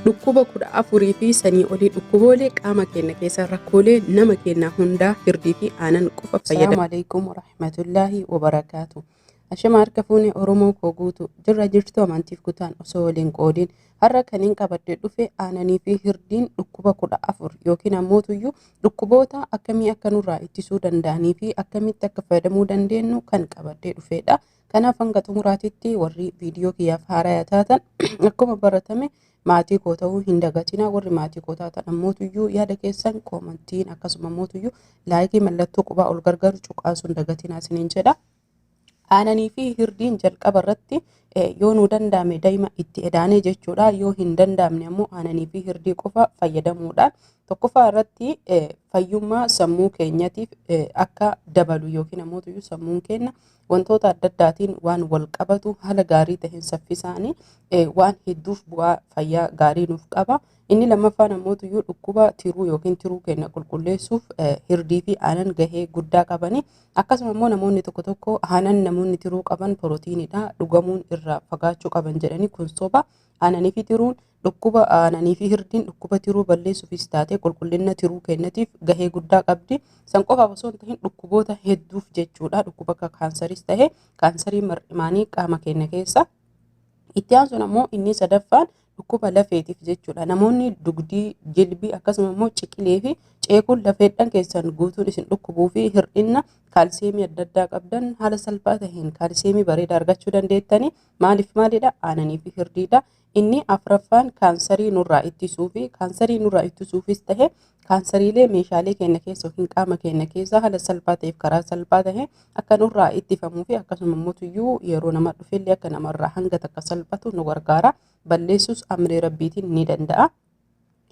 Dhukkuba 14 fi sanii olii dhukkuboolee qaama keenya keessa rakkoolee nama keenyaa hundaa hirdii fi aanan qofa fayyadamu. Assalamu alaikum warahmatullahi wabarakaatu. Ashama harka fuune Oromoo koo guutu jirra jirtu amantiif kutaan osoo waliin qoodiin har'a kan hin qabadde dhufe aananii fi hirdiin dhukkuba 14 yookiin ammoo tuyyuu dhukkuboota akkamii akka nurraa ittisuu danda'anii fi akkamitti akka fayyadamuu dandeenyu kan qabadde dhufedha. Kanaaf hanga xumuraatitti warri viidiyoo kiyyaaf haaraa taatan akkuma baratame maatii koo ta'uu hin dagatinaa. Warri maatii koo taatan ammoo tuyyuu yaada keessan koomantiin akkasuma ammoo tuyyuu laayikii mallattoo qubaa ol gargaaru cuqaasuun dagatinaa isiniin jedha. Aananii fi hirdiin jalqaba irratti yoo nu danda'ame daa'ima itti edaanee jechuudha. Yoo hin danda'amne ammoo aananii fi hirdii qofa fayyadamuudhaan tokkoffaa irratti fayyummaa sammuu keenyatiif akka dabalu yookiin ammoo tuyyuu sammuun keenya wantoota adda addaatiin waan wal qabatu haala gaarii ta'een saffisaanii waan hedduuf bu'aa fayyaa gaarii nuuf qaba. Inni lammaffaan ammoo tuyyuu dhukkuba tiruu yookiin tiruu keenya qulqulleessuuf hirdii fi aanan gahee guddaa qabani. Akkasuma immoo namoonni tokko tokko aanan namoonni tiruu qaban pirootiinidha dhugamuun irraa fagaachuu qaban jedhanii kun soba. Aananii fi tiruun dhukkuba aananii fi hirdiin dhukkuba tiruu balleessuufis taate qulqullina tiruu keenyatiif gahee guddaa qabdi. San qofaaf osoo hin tahin dhukkuboota hedduuf jechuudha. Dhukkuba akka kaansaris tahe kaansarii mar'imaanii qaama keenya keessa. Itti aansuun ammoo inni sadaffaan dhukkuba lafeetiif jechuudha. Namoonni dugdii, jilbii akkasuma immoo ciqilee fi ceekuun lafeedhaan keessan guutuun isin dhukkubuu fi hir'ina kaalseemii adda addaa qabdan haala salphaa taheen kaalseemii bareedaa argachuu dandeettanii maaliif maalidha aananii fi hirdiidha. Inni afraffaan kaansarii nurraa ittisuu fi kaansarii nurraa ittisuufis tahe kaansariilee meeshaalee keenya keessa yookiin qaama keenya keessa haala salphaa ta'eef karaa salphaa tahe akka nurraa ittifamuu fi akkasuma immoo tuyyuu yeroo nama dhufellee akka namarraa hanga takka salphatu nu gargaara. Balleessuus amree rabbiitiin ni danda'a.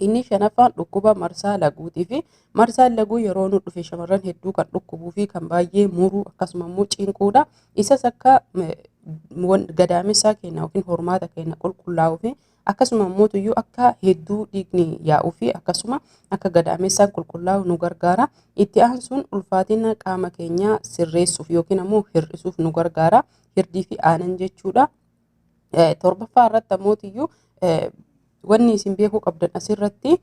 Inni shanaffaan dhukkuba marsaa laguutii fi marsaan laguu yeroo nu dhufe shamarran hedduu kan dhukkubuu fi kan baay'ee muruu akkasuma immoo cinquudha. Isas akka gadaamessaa keenya yookiin hormaata keenya qulqullaa'uu fi akkasuma immoo tuyyuu akka hedduu dhiigni yaa'uu fi akkasuma akka gadaamessaan qulqullaa'u nu gargaara. Itti aansuun ulfaatina qaama keenyaa sirreessuuf yookiin ammoo hir'isuuf nu gargaara. Hirdii fi aanan jechuudha. Torbaffaa irratti ammoo tuyyuu wanni isin beekuu qabdan asirratti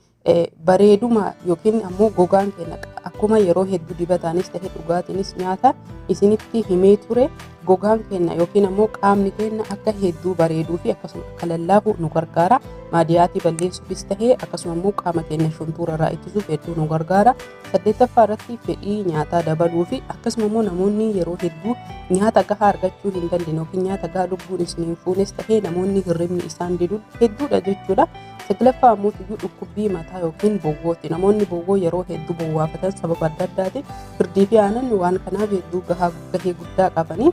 bareeduma yookiin ammoo gogaan keenya akkuma yeroo hedduu dibataanis ta'e dhugaatiinis nyaata isinitti himee ture gogaan keenya yookiin ammoo qaamni keenya akka hedduu bareeduu fi akkasuma akka lallaafu nu gargaara. Maadiyaatii balleessuufis ta'e akkasuma immoo qaama keenya shuntuura irraa ittisuuf hedduu nu gargaara. Saddeettaffaa irratti fedhii nyaataa dabaluu fi akkasuma immoo namoonni yeroo hedduu nyaata gahaa argachuu hin dandeenye yookiin nyaata gahaa lubbuun isin hin fuunes ta'e namoonni hirribni isaan didu hedduudha jechuudha. Saglaffaa ammoo tuyyuu dhukkubbii mataa yookiin bowwooti. Namoonni bowwoo yeroo hedduu bowwaafatan sababa adda addaatiin hirdii fi aanan waan kanaaf hedduu gahee guddaa qabanii.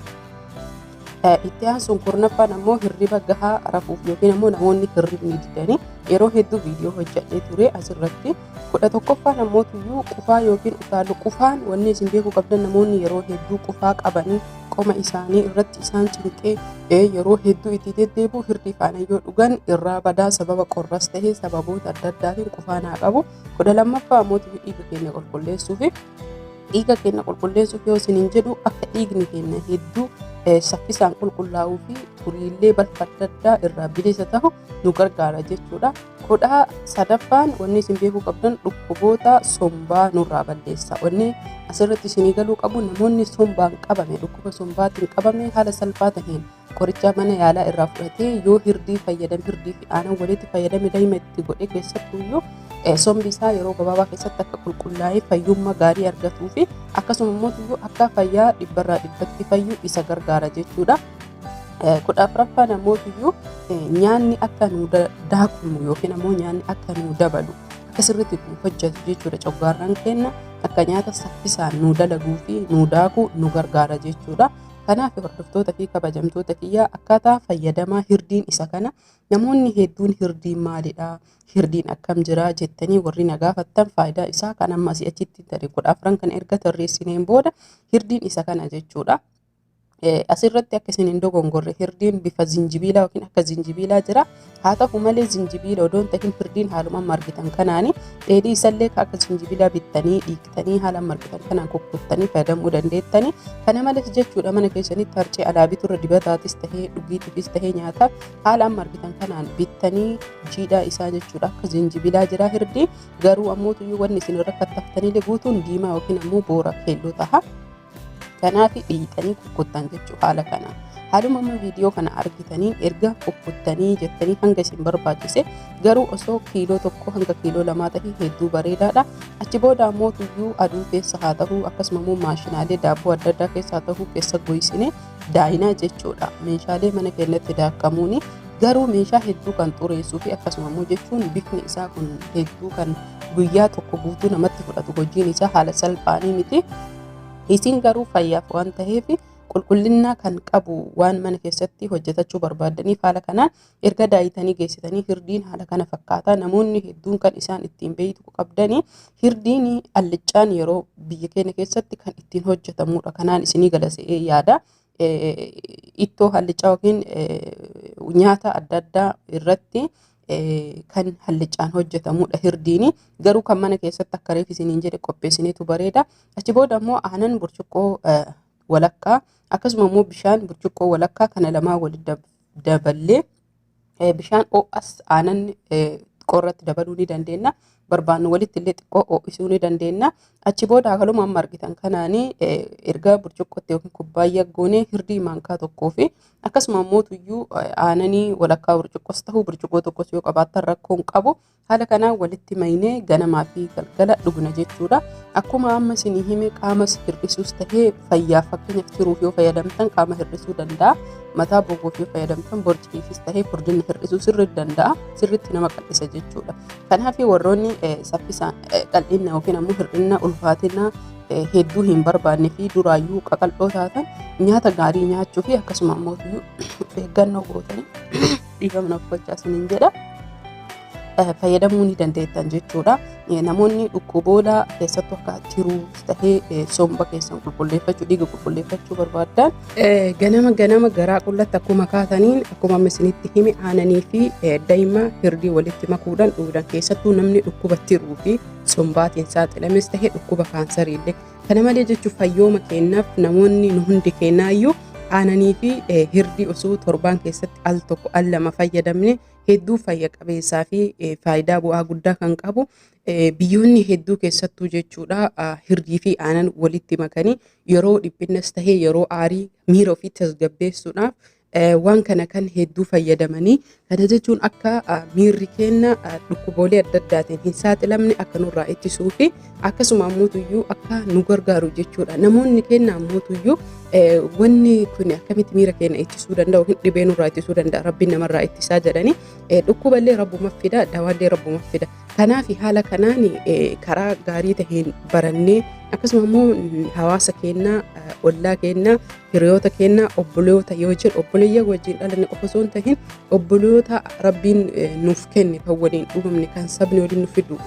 Itti aansuun kurnaffaan ammoo hirriba gahaa rafuuf yookiin ammoo namoonni hirribni didanii yeroo hedduu viidiyoo hojjedhee ture asirratti. 11ffaan ammoo tuyyuu qufaa yookiin utaalu qufaan wanni isin beekuu qabdan namoonni yeroo hedduu qufaa qabanii qoma isaanii irratti isaan cinqee yeroo hedduu itti deddeebi'u hirdii faana yoo dhugan irraa badaa sababa qorras ta'e sababoota adda addaatiin qufaa naa qabu. 12ffaa ammoo tuyyuu dhiiga keenya qulqulleessuu fi dhiiga keenya qulqulleessuuf yoo isiniin jedhu akka dhiigni keenya hedduu saffisaan qulqullaa'uu fi xuriillee balfa adda addaa irraa bilisa ta'u nu gargaara jechuudha. 13ffaan wanni isin beekuu qabdan dhukkuboota sombaa nurraa balleessa. Wanni asirratti isinii galuu qabu namoonni sombaan qabame dhukkuba sombaatiin qabame haala salphaa ta'een qoricha mana yaalaa irraa fudhatee yoo hirdii fayyadame hirdii fi aanan walitti fayyadame daa'ima itti godhe keessattuyyuu sombi isaa yeroo gabaabaa keessatti akka qulqullaa'ee fayyummaa gaarii argatuu fi akkasuma immoo akka fayyaa dhibbarraa dhibbatti fayyu isa gargaara jechuudha. 14ffaan ammoo nyaanni akka nu daakumu yookiin ammoo nyaanni akka nu dabalu akka sirriitti nu hojjetu jechuudha. Coggaarraan keenya akka nyaata saffisaan nu dalaguu fi nu daaku nu gargaara jechuudha. Kanaaf hordoftoota fi kabajamtoota kiyyaa akkaataa fayyadamaa hirdiin isa kana namoonni hedduun hirdiin maalidha? Hirdiin akkam jira jettanii warri na gaafattan faayidaa isaa kan amma asii achitti ta'e 14 kan erga tarreessineen booda hirdiin isa kana jechuudha. Asirratti akka isin hin dogongorre hirdiin bifa zinjibiilaa yookiin akka zinjibiilaa jira. Haa ta'u malee zinjibiila odoo hin ta'in hirdiin haaluma amma argitan kanaani dheedhii isallee akka zinjibiilaa bittanii dhiiqtanii haala amma argitan kanaan kukkuttanii fayyadamuu dandeettani. Kana malees jechuudha mana keessanitti harcee alaa biturra dibataatis tahee dhugiitiifis tahee nyaataaf haala amma argitan kanaan bittanii jiidhaa isaa jechuudha akka zinjibiilaa jira hirdii garuu ammoo tuyyuu wanni isin irra kattaftanillee guutuun diimaa yookiin ammoo boora keelloo taha. Kanaaf dhiiyxanii kukkuttan jechuudha haala kanaan. Haaluma amma viidiyoo kana argitaniin erga kukkuttanii jettanii hanga isin barbaachise garuu osoo kiiloo 1 hanga kiiloo 2 ta'e hedduu bareedaadha. Achi booda ammoo tuyyuu aduu keessa haa ta'uu akkasuma immoo maashinaalee daabboo adda addaa keessa haa ta'uu keessa goysine daayinaa jechuudha. Meeshaalee mana keenyatti daakamuuni garuu meeshaa hedduu kan xureessuu fi akkasuma immoo jechuun bifni isaa kun hedduu kan guyyaa tokko guutuu namatti fudhatu hojiin isaa haala salphaanii miti. Isin garuu fayyaaf waan ta'eef qulqullinna kan qabu waan mana keessatti hojjetachuu barbaaddaniif haala kanaan erga daayitanii geessitanii hirdiin haala kana fakkaata. Namoonni hedduun kan isaan ittiin beeytu qabdanii hirdiin alliccaan yeroo biyya keenya keessatti kan ittiin hojjetamudha. Kanaan isinii gala se'ee yaada. Ittoo hallicaa yookiin nyaata adda addaa irratti kan hallicaan hojjetamudha hirdiini. Garuu kan mana keessatti akka reef isiniin jedhe qopheessineetu bareeda. Achi booda immoo aanan burcuqqoo walakkaa akkasuma immoo bishaan burcuqqoo walakkaa kana lamaa walitti daballee bishaan ho'as aanan qorratti dabaluu ni dandeenya. Barbaannu walitti illee xiqqoo ho'isuu ni dandeenya. Achi booda haaluma amma argitan kanaanii erga burcuqqootti yookiin kubbaayyaa goonee hirdii maankaa tokkoo fi akkasuma immoo tuyyuu aananii walakkaa burcuqqoos ta'uu burcuqqoo tokkos yoo qabaattan rakkoo hin qabu. Haala kanaan walitti maynee ganamaa fi galgala dhugna jechuudha. Akkuma amma isinii hime qaamas hir'isuus tahee fayyaaf fakkeenyaaf tiruuf yoo fayyadamtan qaama hir'isuu danda'a. Mataa boggoof yoo fayyadamtan borciifis tahee furdina hir'isuu sirriitti danda'a. Sirriitti nama qal'isa jechuudha. Kanaaf warroonni saffisaan qal'inna yookiin ammoo hir'inna ulfaatina hedduu hin barbaanne fi duraayyuu qaqal'oo taatan nyaata gaarii nyaachuu fi akkasuma ammoo of eeggannoo gootanii dhiifama naaf gochaa isiniin jedha. Fayyadamuu ni dandeettan jechuudha. Namoonni dhukkuboota keessattuu akka tiruu tahee somba keessan qulqulleeffachuu dhiiga qulqulleeffachuu barbaaddan ganama ganama garaa qullatti akkuma kaataniin akkuma amma isinitti hime aananii fi daa'ima hirdii walitti makuudhaan dhuguudhaan keessattuu namni dhukkuba tiruu fi sombaatiin saaxilames tahee dhukkuba kaansarii illee kana malee jechuun fayyooma keenyaaf namoonni nu hundi keenyaayyuu aananii fi hirdii osoo torbaan keessatti al tokko al lama fayyadamne hedduu fayya qabeessaa fi faayidaa bu'aa guddaa kan qabu biyyoonni hedduu keessattuu jechuudha hirdii fi aanan walitti makanii yeroo dhiphinnas tahee yeroo aarii miira ofii tasgabbeessuudhaaf waan kana kan hedduu fayyadamanii kana jechuun akka miirri keenya dhukkuboolee adda addaatiin hin saaxilamne akka nurraa ittisuu fi akkasuma ammoo akka nu gargaaru jechuudha. Namoonni keenya ammoo wanni kun akkamitti miira keenya ittisuu danda'a yookiin dhibee nurraa ittisuu danda'a rabbiin namarraa ittisaa jedhanii dhukkuballee rabbuma fida dawaallee rabbuma fida. Kanaaf haala kanaan karaa gaarii taheen barannee akkasuma immoo hawaasa keenya ollaa keenya hiriyoota keenya obboloota yoo jedhu obboleeyyan wajjin dhalanne qofa osoo hin tahin obboloota rabbiin nuuf kenne kan waliin uumamne kan sabni waliin nu fidu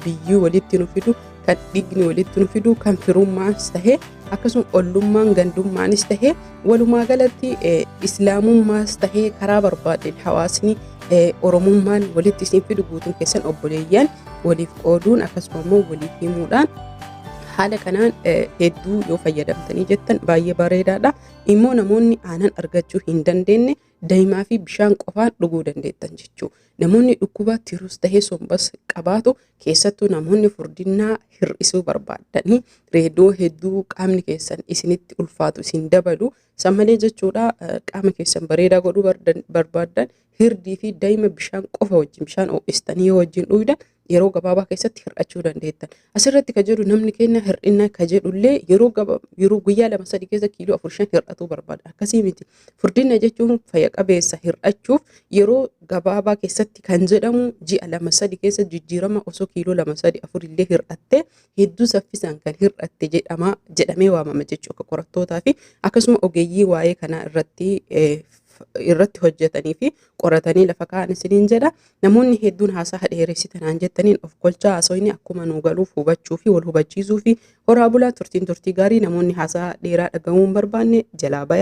biyyii walitti nu fidu kan dhiigni walitti nu fidu kan firummaanis tahee akkasuma ollummaan gandummaanis tahee walumaa galatti islaamummaas tahee karaa barbaadeen hawaasni oromummaan walitti isin fidu guutuun keessan obboleeyyan waliif qooduun akkasuma immoo waliif himuudhaan haala kanaan hedduu yoo fayyadamtanii jettan baay'ee bareedaadha. Immoo namoonni aanan argachuu hin dandeenye daa'imaa fi bishaan qofaan dhuguu dandeettan jechuudha. Namoonni dhukkuba tirus tahee sombas qabaatu keessattuu namoonni furdinnaa hir'isuu barbaadanii reedoo hedduu qaamni keessan isinitti ulfaatu isin dabalu san malee jechuudha qaama keessan bareedaa godhuu barbaaddan hirdii fi daa'ima bishaan qofa wajjin bishaan ho'istanii yoo wajjin dhugdan yeroo gabaabaa keessatti hir'achuu dandeettan. Asirratti ka jedhu namni keenya hir'ina ka jedhullee yeroo yeroo guyyaa lama sadii keessa kiiloo afur shan hir'atuu barbaada. Akkasii miti. Furdina jechuun fayya qabeessa hir'achuuf yeroo gabaabaa keessatti kan jedhamu ji'a lama sadii keessa jijjiirama osoo kiiloo lama sadii afur illee hir'atte hedduu saffisaan kan hir'atte jedhama jedhamee waamama jechuudha akka qorattootaa fi akkasuma ogeeyyii waa'ee kanaa irratti irratti hojjetanii fi qoratanii lafa kaa'an isiniin jedha. Namoonni hedduun haasaa dheeressitanaan jettaniin of kolchaa haasofni akkuma nu galuuf hubachuu fi wal hubachiisuu fi horaa bulaa turtiin turtii gaarii namoonni haasaa dheeraa dhaga'uu hin barbaanne jalaa baya.